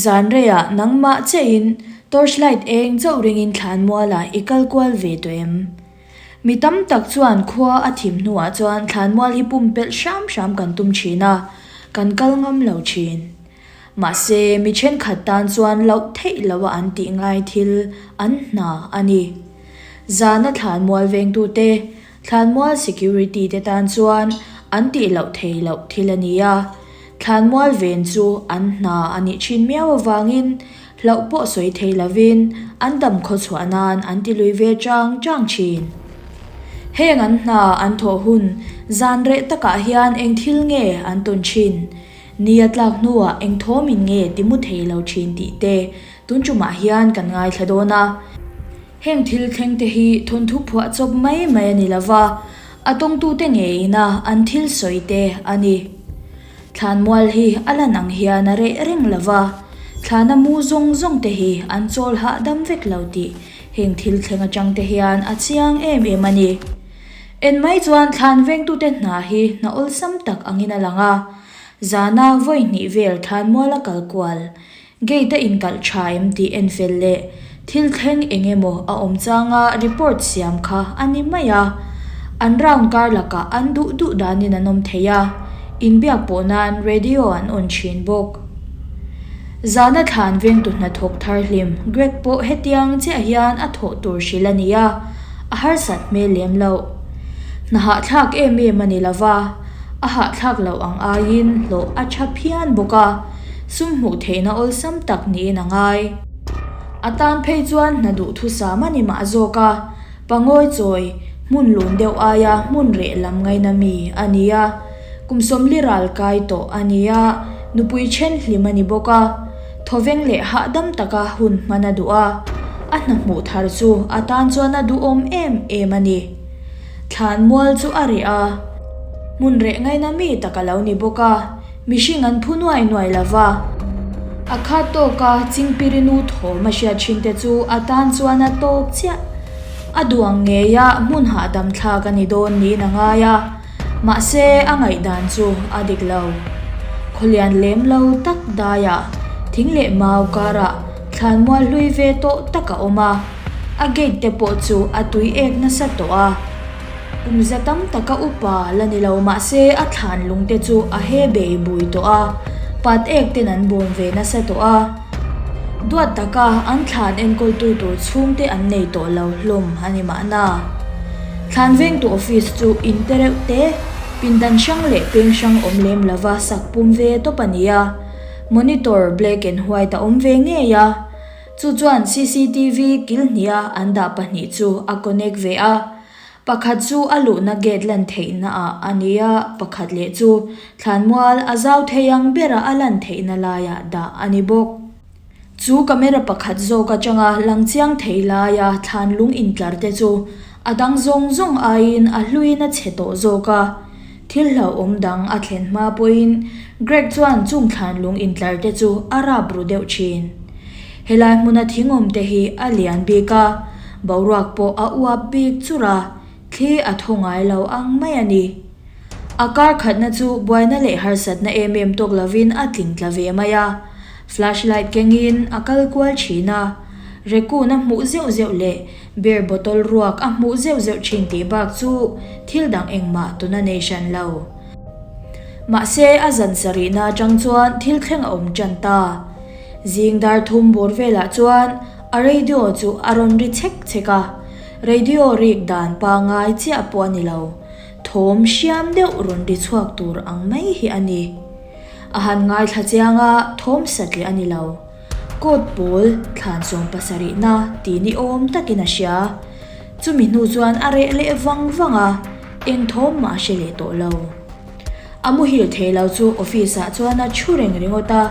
Zan reiah nangmah chiahin torchlight eng chauh ringin thlanmualah i kal kual ve tawh em? Mi tam tak chuan khua a thim hnuah chuan thlanmual hi pumpelh hram hram kan tum thin a, kan kal ngam lo thin. Mahse, mi thenkhat tan chuan loh theih loha an tih ngai thil an hna a ni. Zana thlanmual vengtute Thlanmual security te tan chuan an tih loh thei loh thil a ni a, thlanmual ven chu an hna a nih thin miau avangin hlauh pawh sawi thei lovin an dam khaw chhuah nan an ti lui ve chang chang thin. Heng an hna an thawh hun zan reh takah hian eng thil nge an tawn thin, ni a tlak hnuah eng thawmin nge ti mu thei lo thin tih te tun tumah hian kan ngaithla dawn a. Heng thil thleng te hi thawnthu phuah chawp mai mai a ni lo va, a tawngtute ngeiin a an thil sawi te a ni. Thlanmual hi a lan ang hian a reh reng lo va, thlana mu zawng zawng te hi an chawl hahdam vek lo tih heng thil thleng atang te hian a chiang em em a ni. En mai chuan thlan vengtute hna hi hna awlsam tak angin a lang a, zana vawi hnih vel thlanmual a kal kual Gate a inkalh tha em tih en fel leh thil thleng eng emaw a awm changa report siam kha a ni mai a. An round kar lakah an duh duh danin an awm thei a, inbiak pawh nan radio an on thin bawk. Zana thlan vengtu hnathawk thar hlim Greg pawh hetiang chiah hian a thawh tur hrilh a ni a, a harsat hmel lem loh. Hna hahthlak em em a ni lova, a hahthlak loh ang aiin hlawh a tha phian bawk a. Sum hmuh theihna awlsam tak niin a ngai. A tan phei chuan hna duh thusam a ni mah zawk a, pangawi chawi, hmun lun deuh aia hmun reh lam ngaina mi a ni a, kum sawmli ral kai tawh a ni a, nupui then hlim a ni bawk a, thawveng leh hahdam taka hun hman a duh a, a hna hmuh thar chu a tan chuan a duhawm em em a ni. Thlan mual chu a reh a, hmun reh ngaina mi tak a lo ni bawk a. Mihring an phu nuai nuai lo va, a khat tawka chingpirinu thawm a hriat thin te chu a tan chuan a tawp chiah. A duang ngeia hmun hahdam thlak a ni dawn niin a ngai a, mahse a ngaihdan chu a dik lo. Khawlian lem lo tak daiah thing leh mau karah thlanmual hlui ve tawh tak a awm a, a gate te pawh chu a tui ek nasa tawh a. Kum za tam taka upa la ni lo mahse a thlan lung te chu a he bei bui tawh a, pat ek ten an bawm ve nasa tawh a. Duat taka an thlan enkawltu tur chhungte an nei tawh lo hlawm a ni mahna. Thlan vengtu office chu in te reuh te, pindan hrang leh peng hrang awm lem lova sak pum ve tawp a ni a, monitor black and white a awm ve ngei a. Chu chuan cctv kil hniha an dah pahnih chu a connect ve a, pakhat chu a luhna gate lan theihna ah a ni a, pakhat leh chu thlanmual a zau thei ang bera a lan theihna laiah dah a ni bawk. Chu camera pakhat zawk atanga lang chiang thei laia thlan lung intlar te chu a dang zawng zawng aiin a hluin a chhe tawh zawk a, Thil hlauhawm dang a thlen hma pawhin Greg chuan chung thlan lung intlar te chu a rap ru deuh thin. Helai hmuna thingawm te hi a lian bik a, boruak pawh a uap bik chur a, thli a thaw ngai lo ang mai a ni. A kar khatna chu buaina leh harsatna em em tawk lovin a tling tla ve mai a, flashlight kengin a kal kual thin a, raccoon a hmuh zeuh zeuh leh Beer bottle ruak a hmuh zeuh zeuh thin tih bak chu thil dang engmah tuna nei hran lo. Mahse a zan sarihna atang chuan thil thleng a awm tan ta. Zing dar thum bawr velah chuan a radio chu a rawn ri chhek chhek a, radio rik dan pangai chiah pawh a ni lo, thawm hriam deuh rawn ri chhuak tur ang mai hi a ni. A han ngaithla chiang a, thawm satliah a ni lo. Coat pawl thlan 70na ti ni awm takin a hria. Chumi hnu chuan a reh leh vang vang a, eng thawm mah a hre leh tawh lo. A muhil thei lo chu office ah chuan a thu reng ringawt a,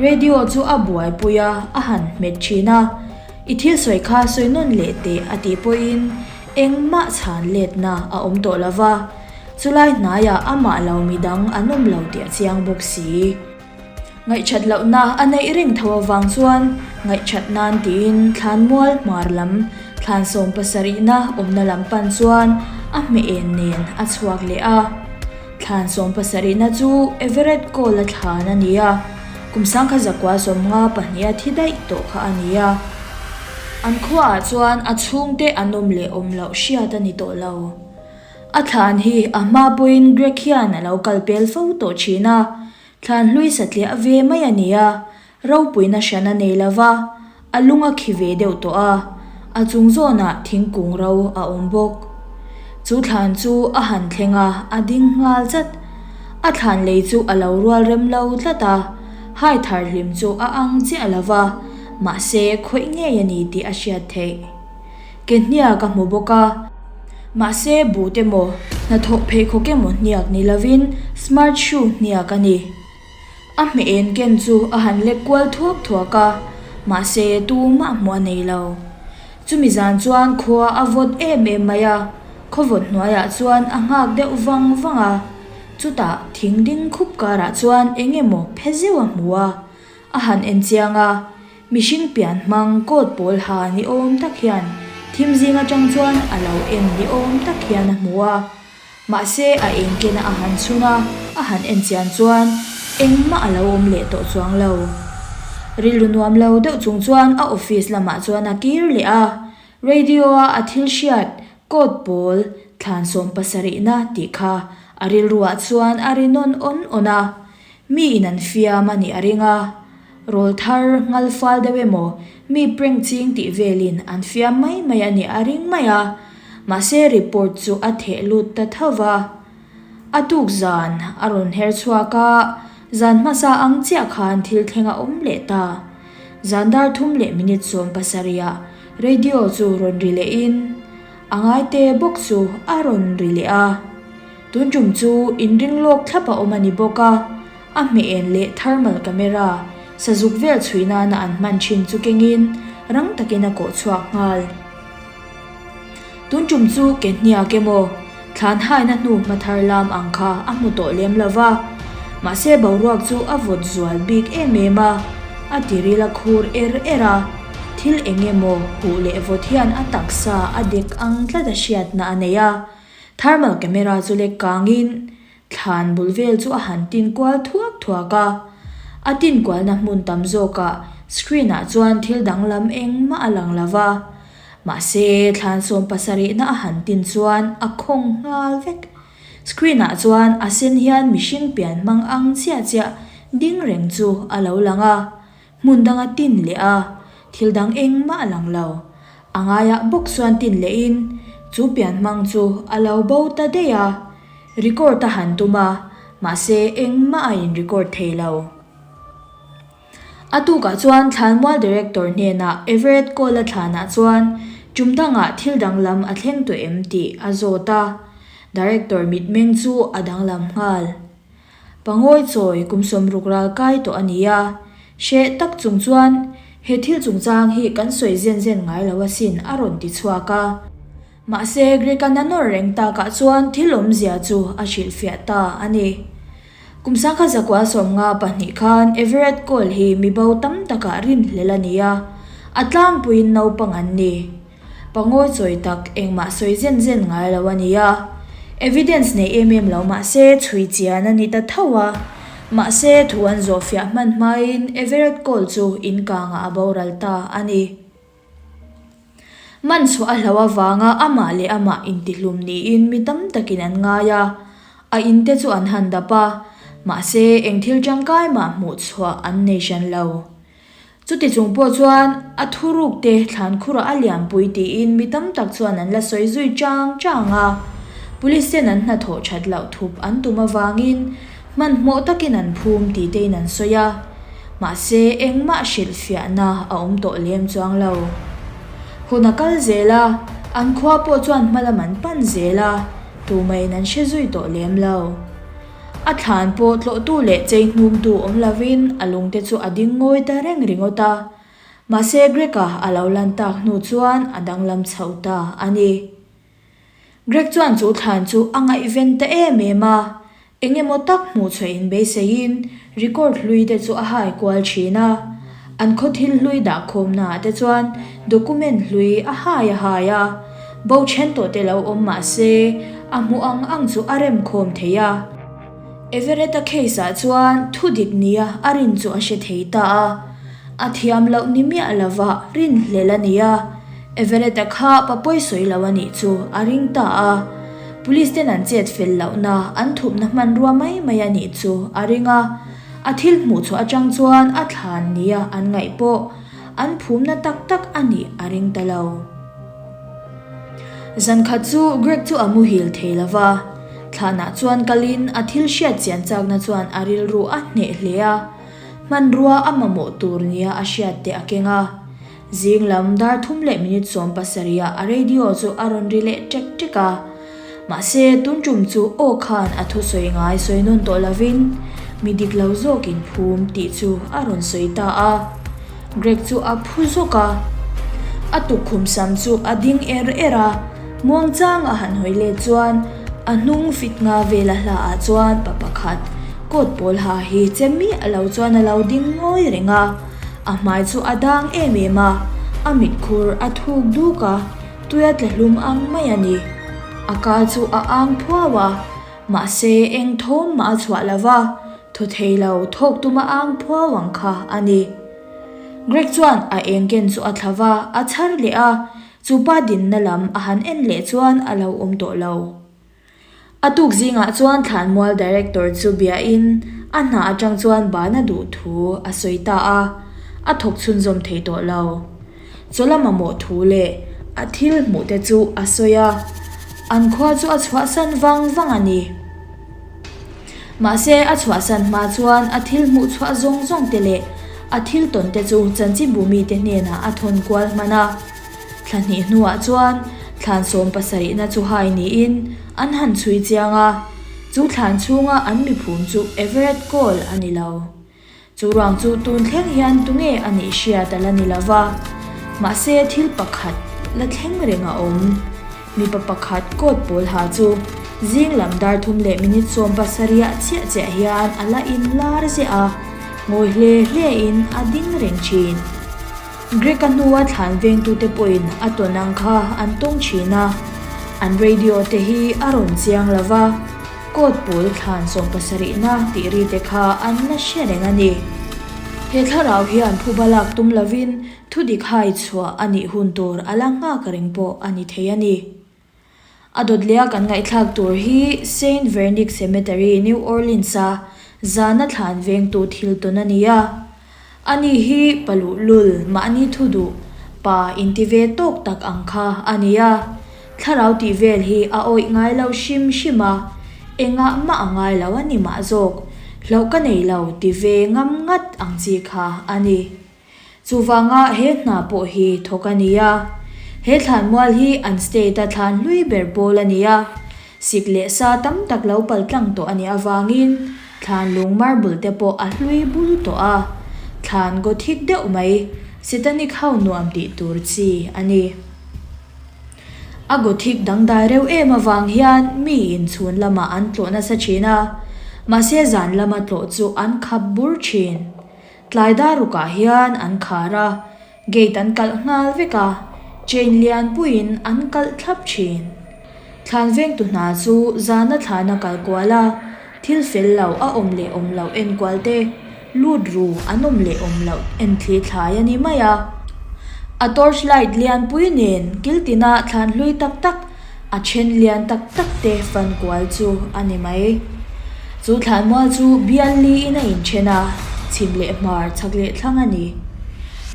radio chu a buaipui a, a han hmet thin a, I thil sawi kha sawi nawn leh teh a tih pawhin engmah chhan letna a awm tawh lo va, chulai hnaiah amah lo midang an awm lo tih a chiang bawk si. Ngaihchat lohna a neih reng tho avang chuan ngaihchat nan tiin thlanmual hmar lam thlan 70na awmna lam pan chuan a hmeh en nen a chhuak leh a. Thlan 70na chu Everett Cole-a thlan a ni a. Kum 1952 a thi daih tawh kha a ni a. An khuaah chuan a chhungte an awm leh awm loh hriat a ni tawh lo. A thlan hi a hma pawhin Greg hian a lo kal pel fo tawh thin a, thlan hlui satliah ve mai a ni a, Ropuina hran a nei lo va, a lung a khi ve deuh tawh a, a chung zawnah thingkung ro a awm bawk. Chu thlan chu a han thleng a, a ding nghal chat. A thlan lei chu a lo rual rem lo tlat a, hai thar hlim chu a ang chiah lo va, mahse khawih ngei a ni tih a hriat theih. Ke hniak a hmu bawk a, mahse buh te maw, hnathawh pheikhawk emaw hniak ni lovin smart shoe hniak a ni. A hmeh en ken chu a han lek kual thuak thuak a, mahse tumah hmuh a nei lo. Chumi zan chuan khua a vawt em em mai a, khaw vawt hnuaiah chuan a nghak deuh vang vang a, chutah thing ding khup karah chuan eng emaw phe zeuh a hmu a, a han en chiang a, mihring pian hmang coat pawl ha ni awm tak hian thim zing atang chuan a lo en ni awm tak hian a hmu a. Mahse, a engkena a han chhun a, a han en chian chuan engmah a lo awm leh tawh chuang lo. Rilru nuam lo deuh chung chuan a office lamah chuan a kir leh a, radio-a a thil hriat coat pawl thlan 70na tih kha a rilruah chuan a ri nawn awn awn a, mi in an fiam a nih a ring a. Rawl thar ngal fal deuh emaw mi prank ching tih velin an fiam mai mai a nih a ring mai a, mahse report chu a theh lut ta tho va. A tuk zan a rawn her chhuak a, zan hmasa ang chiah khan thil thleng a awm leh ta. Zan dar thum leh minute 70 ah radio chu rawn ri lehin a ngaite bawk chu a rawn ri leh a. Tun tum chu inring lawk thlap a awm a ni bawk a. A hmeh en leh thermal camera sazuk vel chhui nana an hman thin chu kengin rang takin a kawh chhuak nghal. Tun tum chu ke hniak emaw thlan haina hnu hma thar lam ang kha a hmu tawh lem lo va, mahse boruak chu a vawt zual bik em em a, a tiril a khur er er a, thil eng emaw huh leh vawt hian a taksa a dek ang tlat a hriatna a nei a, thermal camera chu lek kangin Thlan bul vel chu a han tin kual thuak thuak a, a tin kualna hmun tam zawkah screen ah chuan thil danglam engmah a lang lo va, mahse thlan 70na a han tin chuan a khawng nghal vek. Screen ah chuan a sen hian mihring pian hmang ang chiah chiah ding reng chu a lo lang a, hmun danga tin leh a, thil dang engmah a lang lo. A ngaiah bawk chuan tin lehin chu pian hmang chu a lo bo ta daih a. Record a han tum a, mahse engmah a in record thei lo. A tukah chuan Thlanmual Director hnenah Everett Cole-a thlanah chuan tum dangah thil danglam a thleng tawh em tih a zawt a. Director mitmeng chu a danglam nghal. Pangawi chawi kum 60 ral kai tawh a ni a, hreh tak chung chuan he thil chungchang hi kan sawi zen zen ngai lo asin a rawn ti chhuak a. Mahse, Greek-a na nawr reng takah chuan thil awmzia chu a hrilhfiah ta a ni. Kum 1952 khan Everett Cole hi mi bo tam takah rinhlel a ni a, a tlangpuiin naupang an ni. Pangawi chawi tak engmah sawi zen zen ngai lo a ni a. Evidence nei em em lo mahse chhui chian a ni ta tho a. Mahse, thu an zawhfiah hman hmain Everett Cole chu in kangah a boral ta a ni. Man chhuah a hlauh avanga amah leh amah intihlum niin mi tam takin an ngai a, a inte chu an han dap a, mahse eng thil tangkai mah hmuh chhuah an nei hran lo. Chuti chung pawh chuan a thuruk te thlan khurah a lianpui tiin mi tam tak chuan an la sawi zui chang chang a, police ten an hnathawh that loh thup an tum avangin Hmanhmawh takin an phum tih te in an sawi a, mahse engmah hrilhfiahna a awm tawh lem chuang lo. Hun a kal zel a, an khua pawh chuan hmalam an pan zel a, tumah in an hre zui tawh lem lo. A thlan pawh tlawhtu leh chei hnumtu awm lovin a lungte chu a ding ngawi ta reng ringawt a, mahse Greg-a a lo lan tak hnu chuan a danglam chho ta a ni. Greg chuan chu thlan chu a ngaihven ta em em a, eng emaw tak hmuh chhuah in beiseiin record hlui te chu a hai kual thin a. An khaw thil hlui dah khawmna ah te chuan document hlui a hai a hai a, bo then tawh te lo awm mah se a hmuh ang ang chu a rem khawm thei a. Everett-a case-ah chuan thu dik nia a rin chu a hre thei ta a, a thiam loh ni miah lova rinhlelh a ni a, Everett-a kha pa pawi sawi lo a nih chu a ring ta a, police ten an chet fel lohna an thupna hmanrua mai mai a nih chu a ring a, a thil hmuh chhuah atang chuan a thlan nia an ngaih pawh an phumna tak tak a nih a ring ta lo. Zankhat chu Greg chu a muhil thei lo va, thlanah chuan kalin a thil hriat chian chakna chuan a rilru a hneh hle a, hmanrua a mamawh tur nia a hriat te a keng a. Zing lam dar thum leh minute 70 ah a radio chu a rawn ri leh ṭek ṭek a. Mahse, tun ṭum chu aw khan a thusawi ngai sawi nawn tawh lovin mi dik lo zawkin phum tih chu a rawn sawi ta a. Greg chu a phu zawk a. A tukkhum sam chu a ding er er a, muangchang a han hawi let chuan a hnung fit nga vela hla ah chuan pa pakhat coat pawl ha hi che miah lo chuan a lo ding ngawi reng a. A hmai chu a dang em em a, a mitkhur a thuk duk a, tuia tla hlum ang mai a ni. A ka chu a ang phuau a, mahse eng thawm mah a chhuah lo va, thaw thei lo thawk tuma ang phuau ang kha a ni. Greg chuan a eng ken chu a thla va, a chhar leh a, chu pa dinna lam a han en leh chuan a lo awm tawh lo. A tuk zingah chuan Thlanmual Director chu biain a hna atang chuan ban a duh thu a sawi ta a, a thawk chhunzawm thei tawh lo. Chawla mamawh thu leh a thil hmuh te chu a sawi a, an khua chu a chhuahsan vang vang a ni. Mahse, a chhuahsan hma chuan a thil hmuh chhuah zawng zawng te leh a thil tawn te chu chanchinbu mite hnenah a thawn kual hman a. Thla hnih hnuah chuan thlan sawm pasarihna chu hai niin an han chhui chiang a, chu thlan chhunga an miphum chu Everett Cole a ni lo. Chu ruang chu tun thleng hian tunge a nih hriat a la ni lo va, mahse thil pakhat la thleng reng a awm. Mipa pakhat coat pawl ha chu zing lam dar thum leh minute 70 ah chiah chiah hian a la inlar ziah a, ngawi hle hlein a ding reng thin. Greg-a hnua thlan vengtute pawhin a tawn ang kha an tawng thin a, an radio te hi a rawn chiang lo va, coat pawl thlan sawmpasarihna tih ri te kha an la hre reng a ni. He thlarau hian phuba lak tum lovin thudik hai chhuah a nih hun tur a la nghak reng pawh a ni thei a ni. A dawt leh a kan ngaihthlak tur hi Saint Vernick Cemetery, New Orleans-a zana thlan vengtu thil tawn a ni a. Ani hi pa luhlul, mahni thu duh, pa inti ve tawk tak ang kha a ni a. Thlarau tih vel hi a awih ngai lo hrim hrim a, engah mah a ngai lo a ni mah zawk, hlauh ka nei lo ti ve ngam ngat ang chi kha a ni. Chuvanga he hna pawh hi thawk a ni a. He thlanmual hi an state-a thlan hlui ber pawl a ni a. Sik leh sa tam tak lo pal tlang tawh a nih avangin thlan lung marble te pawh a hlui bul tawh a. Thlan gothic deuh mai, satanic ho nuam tih tur chi a ni. A gothic dangdai reuh em avang hian miin chhun lamah an tlawh nasa thin a, mahse zan lama tlawh chu an khap bur thin. Tlai dar rukah hian an khar a, gate an kalh nghal vek a, chain lian puiin an kalh thlap thin. Thlan vengtu hna chu zana thlana kal kual a, thil fel lo a awm leh awm loh en kual te, lut ru an awm leh awm loh en thli thlai a ni mai a. A torch light lian pui nen kil tina thlan hlui tak tak A then lian tak tak te fan kual chu a ni mai. Chu thlanmual chu bial liin a inthen a, chhim leh hmar chhak leh thlang a ni.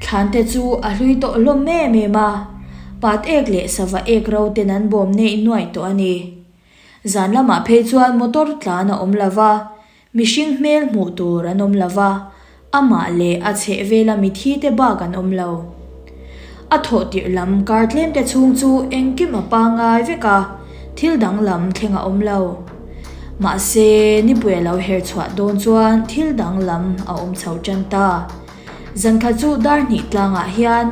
Thlan te chu a hlui tawh hlawm em em a, pat ek leh sava ek ro ten an bawm neih nuaih tawh a ni. Zan lamah phei chuan motor tlan a awm lo va, Mihring hmel hmuh tur an awm lo va, amah leh a chhehvela mithi te bak an awm lo. A thawh tirh lam kar tlem te chhung chu engkim a pangngai vek a, thil danglam thleng a awm lo. Mahse, nipui a lo her chhuah dawn chuan thil danglam a awm chho tan ta. Zankhat chu dar hnih tlangah hian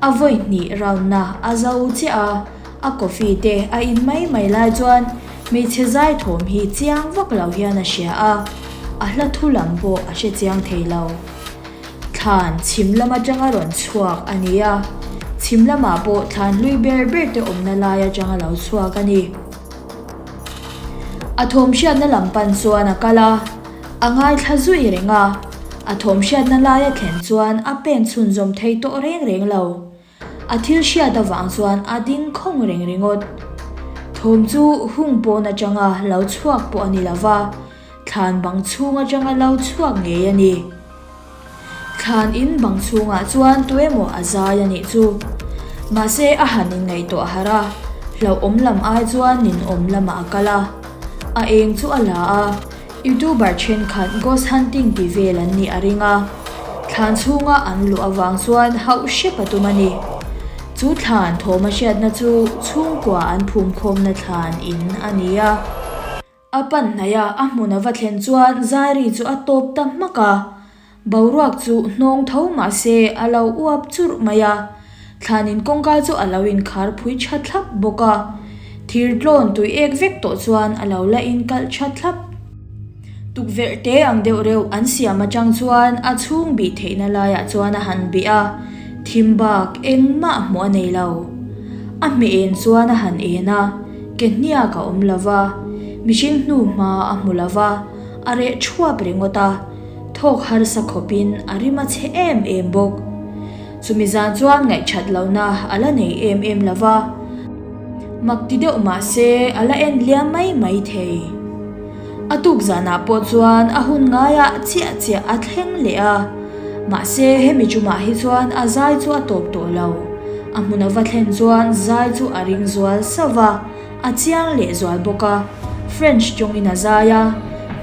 a vawi hnih round na a zo chiah a, a coffee te a in mai mai lai chuan hmeichhe zai thawm hi chiang vak lo hian a hria a, a hla thu lam pawh a hre chiang thei lo. Thlan chhim lam atanga rawn chhuak a ni a, chhim lamah pawh thlan hlui ber ber te awmna lai atanga lo chhuak a ni. A thawm hriatna lam pan chuan a kal a, a ngaithla zui reng a. A thawm hriatna lai a thlen chuan a pen chhunzawm thei tawh reng reng lo. A thil hriat avang chuan a ding khawng reng ringawt. Thawm chu hung pawn atanga lo chhuak pawh a ni lo va, thlan bang chhung atanga lo chhuak ngei a ni. Thlan in bang chhungah chuan tuemaw a zai a nih chu. Mahse a han inngaihtuah harh a, hlauhawm lam ai chuan ninawm lamah a kal a. A eng chu a la a. Youtuber thenkhat ghost hunting ti vel an nih a ring a, thlan chhunga an luh avang chuan hauh hrep a tum a ni. Chu thlan thawm a hriatna chu chhungkua an phumkhawmna thlan in a ni a. A pan hnaih a a hmun a va thlen chuan Zairi chu a tawp ta hmak a. Boruak chu hnawng tho mah se a lo uap churh mai a, thlanin kawngka chu a lo inkhar phui tha thlap bawk a, thir tlawn tui ek vek tawh chuan a lo la inkalh tha thlap. Tukverh te ang deuh reuh an siam atang chuan a chhung bih theihna laiah chuan a han bih a, thim bak engmah hmuh a nei lo. A hmeh en chuan a han en a, ke hniak a awm lo va, mihring hnu hma a hmu lo va, a reh thuap ringawt a. Thawk harsa khawpin a rim a chhe em em bawk. Chumi zan chuan ngaihthat lohna a la nei em em lo va, mak ti deuh mah se a la en liam mai mai thei. A tuk zanah pawh chuan a hun ngaiah chiah chiah a thleng leh a, mahse hemi chumah hi chuan a zai chu a tawp tawh lo. A hmun a va thlen chuan zai chu a ring zual sauh va. A chiang leh zual bawk a, French tawngin a zai a,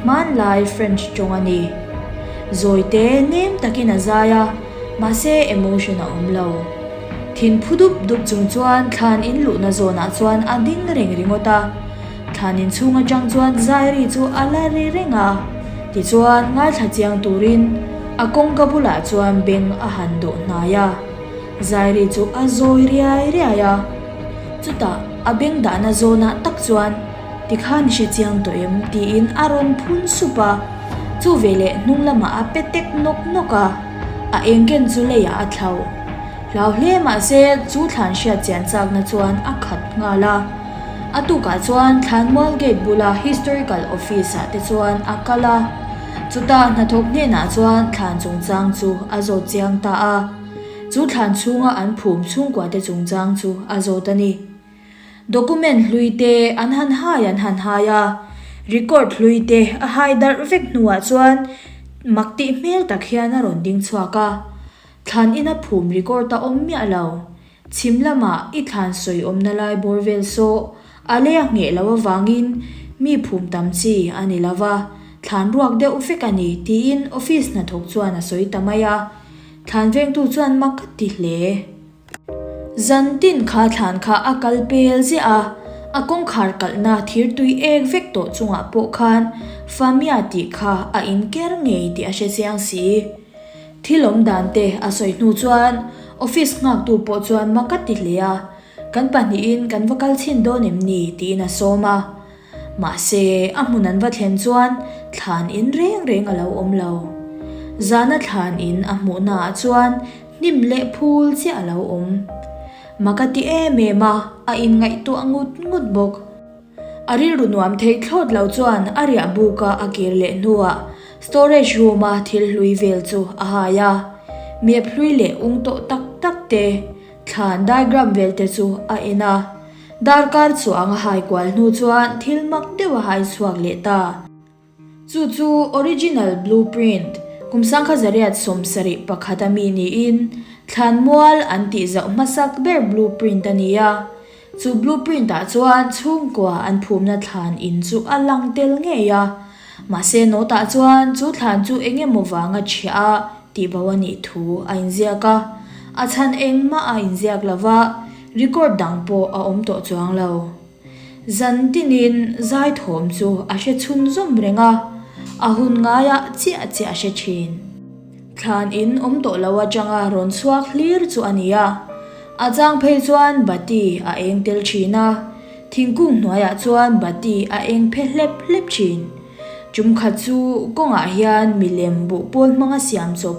hmanlai French tawng a ni. Zawite nem takin a zai a, mahse emotion a awm lo. Thin phu dup dup chung chuan thlan in luhna zawnah chuan a ding reng ringawt a, thlan in chhung atang chuan zai ri chu a la ri reng a, tichuan ngaithla chiang turin a kawngka bulah chuan beng a han dawh hnai a. Zairi chu a zawi riai riai a, chutah a beng dahna zawnah tak chuan tikhan i hre chiang tawh em tiin a rawn phun sup a, chu veleh hnung lamah a pe tek nawk nawk a, a engken chu leiah a thlauh. Hlau hle mahse chu thlan hriat chian chakna chuan a khat nghal a. A tukah chuan Thlanmual Gate bula Historical Office ah te chuan a kal a, chutah hnathawk hnenah chuan thlan chungchang chu a zawt chiang ta a. Chu thlan chhunga an phum chhungkuate chungchang chu a zawt a ni. Document hlui te an han hai an han hai a, record hlui te a hai darh vek hnuah chuan mak tih hmel tak hian a rawn ding chhuak a. Thlan ina phum record a awm miah lo. Chhim lamah i thlan sawi awmna lai bawr vel saw a lei a ngheh loh avangin mi phum tam chi a ni lo va, thlan ruak deuh vek a ni tiin office hnathawk chuan a sawi ta mai a. Thlan vengtu chuan mak ka ti hle. Zan tin kha thlan kha a kal pel ziah a, a kawngkhar kalhna thir tui ek vek tawh chungah pawh khan Famia tih kha a inker ngei tih a hre chiang si. Thil awm dan te a sawi hnu chuan office nghaktu pawh chuan mak a ti hle a, kan pahnihin kan va kal chhin dawn em ni tiin a sawm a. Mahse, a hmun an va thlen chuan thlan in reng reng a lo awm lo. Zana thlan in a hmuhnaah chuan hnim leh phul chiah a lo awm. Mak a ti em em a, a inngaihtuah ngut ngut bawk. A rilru nuam theih thlawt lo chuan a riah buk a a kir leh hnuah storage room a thil hlui vel chu a hai a. Map hlui leh ung tawh tak tak te, thlan diagram vel te chu a en a. Darkar chuang a hai kual hnu chuan thil mak deuh a hai chhuak leh ta. Chu chu original blueprint kum sangkha zariat 71 a mi niin Thlanmual an tih zauh hmasak ber blueprint a ni a. Chu blueprint ah chuan chhungkua an phumna thlan in chu a lang tel ngei a. Mahse note ah chuan chu thlan chu eng emaw vanga chhiah a tih bo a nih thu a inziak a. A chhan engmah a inziak lo va. Record dang pawh a awm tawh chuang lo. Zan tinin zai thawm chu a hre chhunzawm reng a, a hun ngaiah chiah chiah a hre thin. Thlan in awm tawh lo atanga rawn chhuak hlir chu a ni a, a chang phei chuan bati a eng tel thin a, thingkung hnuaiah chuan bati a eng phe hlep hlep thin. Tum khat chu kawngah hian milem buhpawl hmanga siam chawp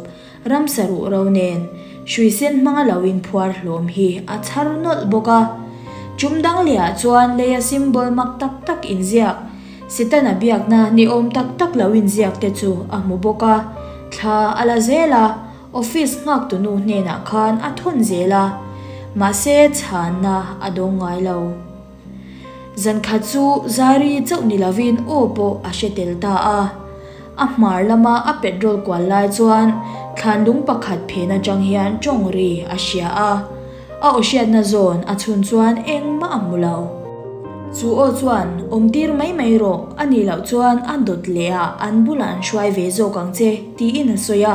Ramsa ruh ro nen hrui sen hmanga lo inphuar hlawm hi a chhar nawlh bawk a. Tum dang lehah chuan leia symbol mak tak tak inziak, Setana biakna ni awm tak tak lo inziak te chu a hmu bawk a, thla a la zel a, office nghaktunu hnenah khan a thawn zel a, mahse chhanna a dawng ngai lo. Zankhat chu Zari chauh ni lovin aw pawh a hre tel ta a. A hmar lama a petrol kual lai chuan thlanlung pakhat phen atang hian tawng ri a hria a. A aw hriatna zawn a chhun chuan engmah a hmu lo. Chu aw chuan awm tir mai mai rawh, a nih loh chuan a dawt leh ah an bulah an hruai ve zawk ang che, tiin a sawi a.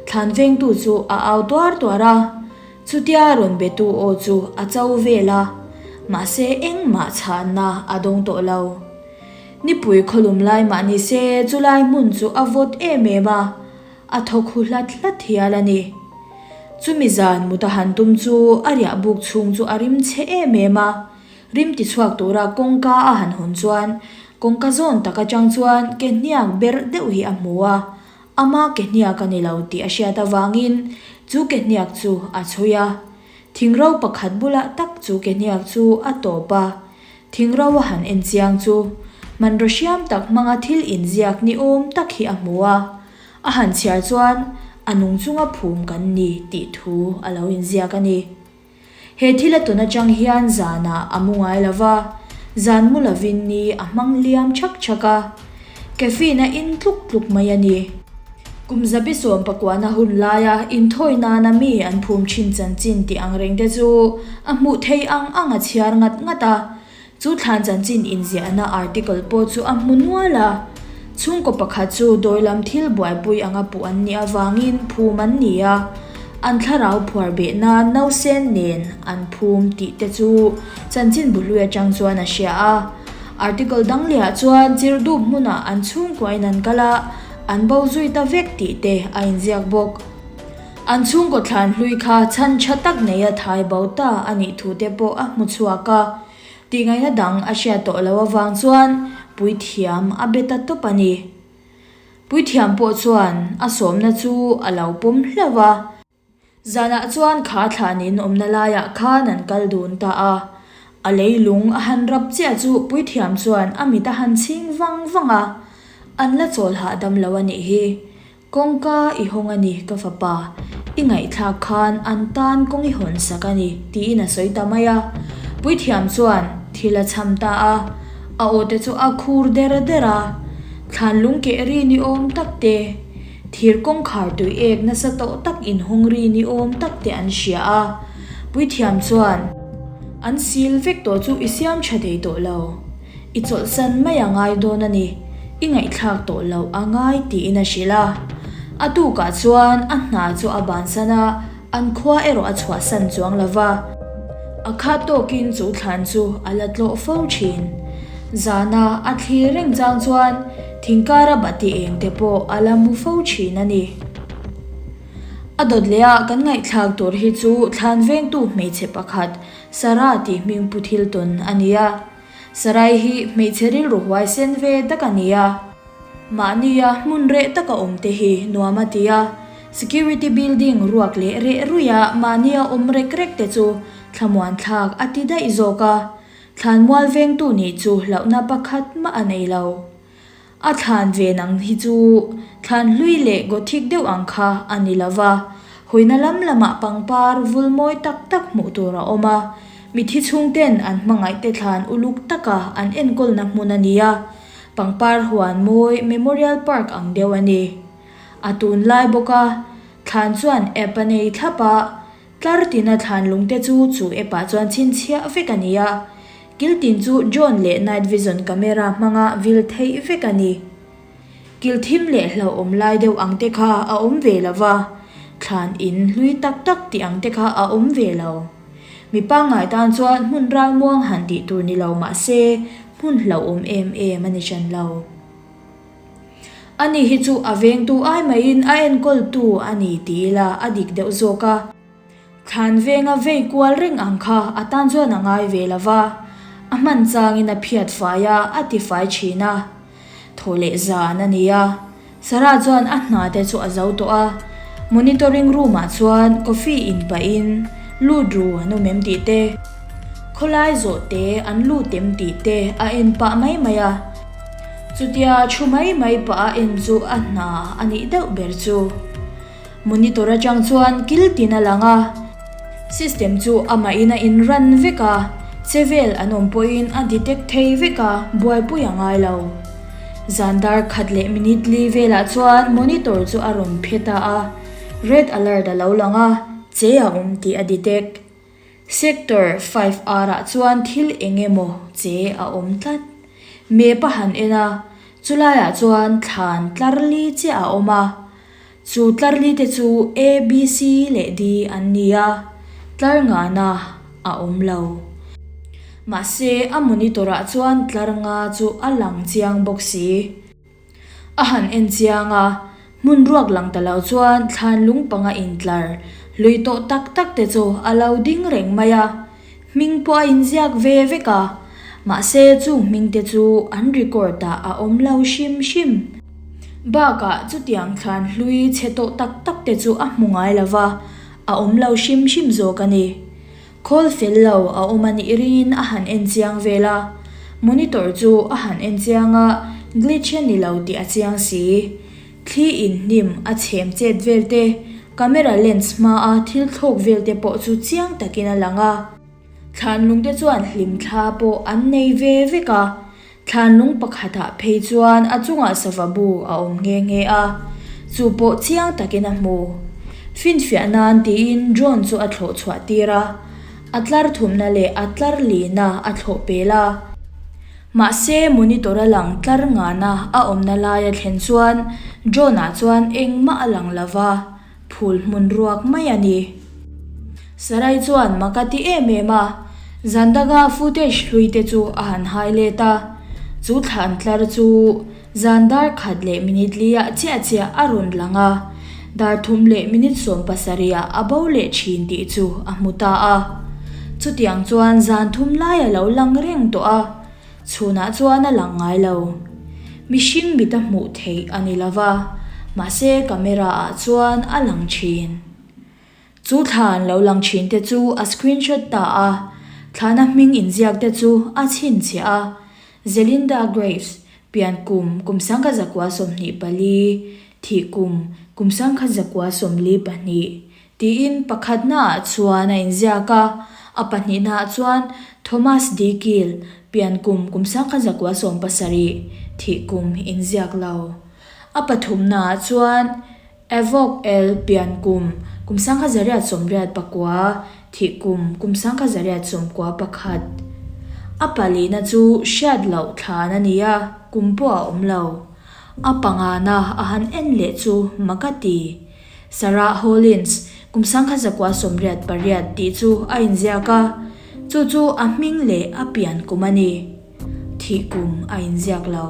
Thlan vengtu chu a au tuar tuar a. Chutia rawn betu aw chu a cho vel a, mahse engmah chhanna a dawng tawh lo. Nipui khawlum lai mah ni se chulai hmun chu a vawt em em a, a thaw khu hlat hlat hial a ni. Chumi zan mut a han tum chu a riah buk chhung chu a rim chhe em em a, rim ti chhuak tura kawngka a han hawn chuan kawngka zawn tak atang chuan ke hniak berh deuh hi a hmu a, ama ke hniak a ni lo tih a hriat avangin chu ke hniak chu a chhui a. Thingro pakhat bulah tak chu ke hniak chu a tawp a, Thingro a han en chiang chu hmanraw hriam tak hmanga thil inziak ni awm tak hi a hmu a, a han chhiar chuan a nung chunga phum kan ni tih thu a lo inziak a ni. He thil a tawn atang hian zanah a mu ngai lo va, zan mu lovin ni a hmang liam chhak chhak a, caffeine a in tluk tluk mai a ni. Kum zabi sawm pakuahna hun laia inthawi nana mi an phum thin chanchin tih ang reng te chu a hmuh thei ang ang a chhiar ngat ngat a. Chu thlan chanchin inziahna article pawh chu a hmu nual a. Chhungkaw pakhat chu dawi lam thil buaipui anga puh an nih avangin phum an ni a, an thlarau phuar beh nan nausen nen an phum tih te chu chanchin bu hlui atang chuan a hria a. Article dang lehah chuan chirhdup hmunah an chhungkuain an kal a, An bo zui ta vek tih te a inziak bawk. An chhungkaw thlan hlui kha chhan tha tak neia thai bo ta a nih thu te pawh a hmu chhuak a. Tihngaihna dang a hriat tawh loh avang chuan puithiam a be ta tawp a ni. Puithiam pawh chuan a sawmna chu a lo pawm hlauh a. Zanah chuan kha thlanin awmna laiah khan an kal dun ta a. A leilung a han rap chiah chu puithiam chuan a mit a han chhing vang vang a, An la chawl hahdam lo a nih hi. Kawngka i hawng a ni ka fapa, i ngaihthlak khan an tan kawng i hawn sak a ni, tiin a sawi ta mai a. Puithiam chuan thil a chham ta a, a aw te chu a khur der der a, thlan lung keh ri ni awm tak te, Thir kawngkhar tui ek nasa tawh tak inhawng ri ni awm tak te an hria a, Puithiam chuan, An sil vek tawh chu i siam tha thei tawh lo, i chawlhsan mai a ngai dawn a ni, i ngaihthlak tawh loh a ngai tiin a hrilh a. A tukah chuan a hna chu a bansan a, an khua erawh a chhuahsan chuang lo va. A khat tawkin chu thlan chu a la tlawh fo thin. Zana a thlir reng chang chuan thingkara bati eng te pawh a la mu fo thin a ni. A dawt leh a kan ngaihthlak tur hi chu thlan vengtu hmeichhe pakhat Sarah tih hming pu thil tawn a ni a. Sarai hi hmeichhe rilru huaisen ve tak a ni a. Mahnia hmun reh taka awm te hi nuam a ti a. Security building ruak leh reh ruia mahnia awm rek rek te chu thlamuan thlak a ti daih zawk a. Thlanmual vengtu nih chu hlauhna pakhat mah a nei lo. A thlan ve nang hi chu thlan hlui leh Gothic deuh ang kha a ni lo va, hawina lam lamah pangpar vul mawi tak tak hmuh tur a awm a, mithi chhungten an hmangaihte thlan uluk taka an enkawlna hmun a ni a, pangpar huan mawi Memorial Park ang deuh a ni. A tunlai bawk a, thlan chuan app a nei thlap a, Tlar tina thlan lungte chu chu app ah chuan chhinchhiah vek a ni a, kil tin chu drone leh night vision camera hmanga vil theih vek a ni. Kil thim leh hlauhawm lai deuh ang te kha a awm ve lo va, thlan in hlui tak tak tih ang te kha a awm ve lo. Mi pangngai tan chuan hmun ralmuang han tih tur ni lo mah se hmun hlauhawm em em a ni hran lo. Ani hi chu a vengtu ai maiin a enkawltu a ni ti ila a dik deuh zawk a. Thlan venga vei kual reng ang kha a tan chuan a ngai ve lo va, a hman changin a phiat fai a, a ti fai thin a. Thaw leh zan a ni a, Sarah chuan a hna te chu a zo tawh a, monitoring room ah chuan coffee in pahin lut ru an awm em tih te, khawlai zawh te an lut em tih te a en pah mai mai a. Chutia thu mai mai pah a en chu a hna a nih deuh ber chu. Monitor atang chuan kil tin a lang a, system chu amahin a inran vek a, che vel an awm pawhin a detect thei vek a, buaipui a ngai lo. Zan dar khat leh minute li velah chuan monitor chu a rawn phe ta a, red alert a lo lang a, che a awm tih a detect. Sector 5R ah chuan thil eng emaw che a awm tlat. Map a han en a, chulaiah chuan thlan tlar li chiah a awm a. Chu tlar li te chu A, B, C leh D an ni a, tlar ngana a awm lo. Mahse a monitor ah chuan tlar nga chu a lang chiang bawk si. A han en chiang a, hmun ruak lang ta lo chuan thlan lung panga intlar hlui tawh tak tak te chu a lo ding reng mai a, hming pawh a inziak ve vek a, mahse chung hming te chu an record ah a awm lo hrim hrim. Bakah chutiang thlan hlui chhe tawh tak tak te chu a hmu ngai lo va, a awm lo hrim hrim zawk a ni. Khawl fel lo a awm a nih ringin a han en chiang vel a, monitor chu a han en chiang a, glitch a ni lo tih a chiang si. Thli in hnim a chhem chet vel te, camera lens hma a thil thlawk vel te pawh chu chiang takin a lang a. Thlanlung te chuan hlimthla pawh an nei ve vek a, Thlanlung pakhatah phei chuan a chungah sava bu a awm nghe nghe a, chu pawh chiang takin a hmu. Finfiah nan tiin drone chu a thlawh chhuah tir a, a tlar thumna leh a tlar lina a thlawh pel a. Mahse monitor a lang tlar ngana a awmna laia thlen chuan drone ah chuan engmah a lang lova. Phul hmun ruak mai a ni. Sarai chuan mak a ti em em a, zan danga footage hlui te chu a han hai let a, chu thlan tlar chu zan dar khat leh minute li ah chiah chiah a rawn lang a, dar thum leh minute 17 ah a bo leh thin tih chu a hmu ta a. Chutiang chuan zan thum lai a lo lang reng tawh a. Chhunah chuan a lang ngai lo. Mihring mit a hmuh theih a ni lova, mahse camera ah chuan a lang thin. Chu thla an lo lang thin te chu a screenshot ta a, thlana hming inziak te chu a chhinchhiah a, Zelinda Graves, pian kum kum 1924, thih kum kum 1942, Tiin pakhatnaah chuan a inziak a, a pahnihnaah chuan Thomas D. Gill, pian kum kum 1917, thih kum inziak lo. A pathumnaah chuan Evok L. Pian kum kum 1989, thih kum kum 1991. A palina chu hriat loh thlan a ni a, kum pawh a awm lo. A pangana a han en leh chu mak a ti. Sarah Hollins, kum 1988 tih chu a inziak a, chu chu a hming leh a pian kum a ni. Thih kum a inziak lo.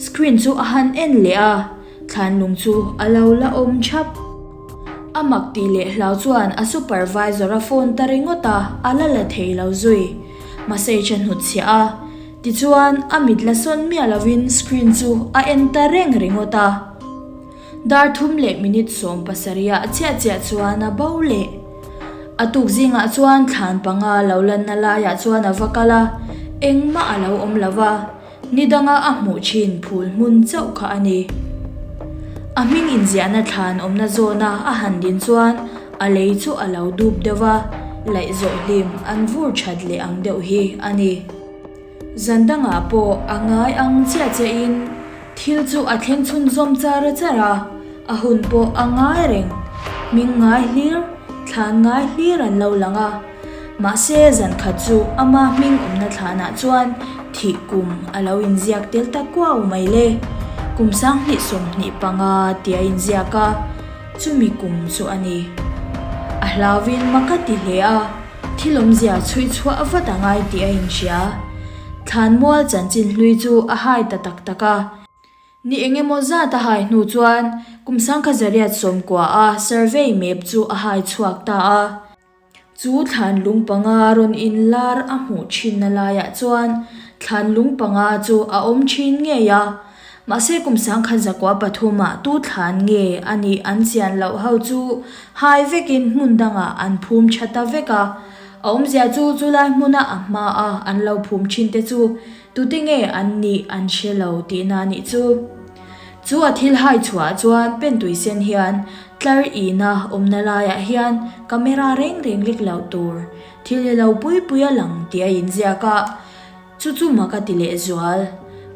Screen chu a han en leh a, thlanlung chu a lo la awm thap. A mak tih leh hlau chuan a supervisor a phone ta ringawt a, a la la thei lo zui. Message a hnutchhiah a, tichuan a mit la sawn miah lovin screen chu a en ta reng ringawt a. Dar thum leh minute 17 ah chiah chiah chuan a bo leh. A tuk zingah chuan thlan panga lo lanna laiah chuan a va kal a, engmah a lo awm lo va, ni danga a hmuh thin phul hmun chauh kha a ni. A hming inziahna thlan awmna zawna a han din chuan a lei chu a lo dup deuh va, laih zawh hlim an vur that leh ang deuh hi a ni. Zan dangah pawh a ngai ang chiah chiahin thil chu a thleng chhunzawm char char a, a hun pawh a ngai reng. Hming ngai hlir, thlan ngai hlir an lo lang a. Mahse zan khat chu ama hming awmna thlanah chuan thih kum a lo inziak tel ta kuau mai le. Kum 2025 tih a inziak a, chumi kum chu a ni. A hlauvin mak a ti hle a. Thil awmzia chhui chhuah vat a ngai tih a inhria. Thlanmual chanchin hlui chu a hai ta tak tak a. Ni eng emaw zat a hai hnu chuan kum 1990 a survey map chu a hai chhuak ta a. Chu thlan lung panga rawn inlar a hmuh thinna laiah chuan thlan lung panga chu a awm thin ngei a. Mahse kum 1903 ah tu thlan nge a nih an chian loh ho chu hai vekin hmun dangah an phum tha ta vek a. A awmzia chu chulai hmuna a hmaa an lo phum thin te chu Tute nge an nih an hre lo tihna a nih chu. Chu a thil hai chhuah chuan pentui sen hian tlar ihna awmna laiah hian camera reng reng lek loh tur thil ni lo pui pui a lang tih a inziak a, chu chu mak a ti lehzual.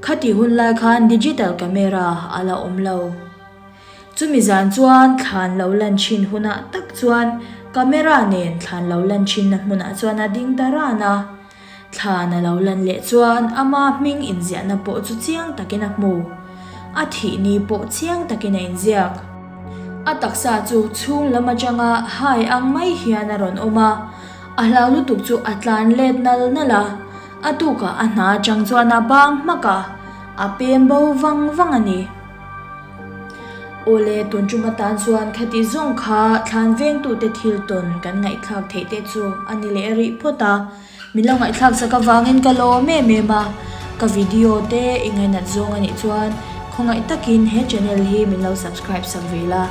Khati hun lai khan digital camera a la awm lo. Chumi zan chuan thlan lo lan thin hunah tak chuan camera nen thlan lo lan thinna hmunah chuan a ding ta ran a. Thlan a lo lan leh chuan ama hming inziahna pawh chu chiang takin a hmu. A thih ni pawh chiang takin a inziak. A taksa chu chhung lam atanga hai ang mai hian a rawn awm a, a hlau lutuk chu a tlan let nal nal a, a tukah a hna atang chuan a bang hmak a, a pem bo vang vang a ni. Awle, tun tum atan chuan khati zawng kha thlan vengtute thil tawn kan ngaihthlak theih te chu a ni leh rih phawt a. Min lo ngaihthlak sak avangin ka lawm em em a, ka video te i ngainat zawng a nih chuan khawngaih takin he channel hi min lo subscribe sak ve la,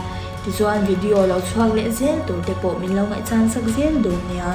tichuan video lo chhuak leh zel tur te pawh min lo ngaihchan sak zel dawn nia.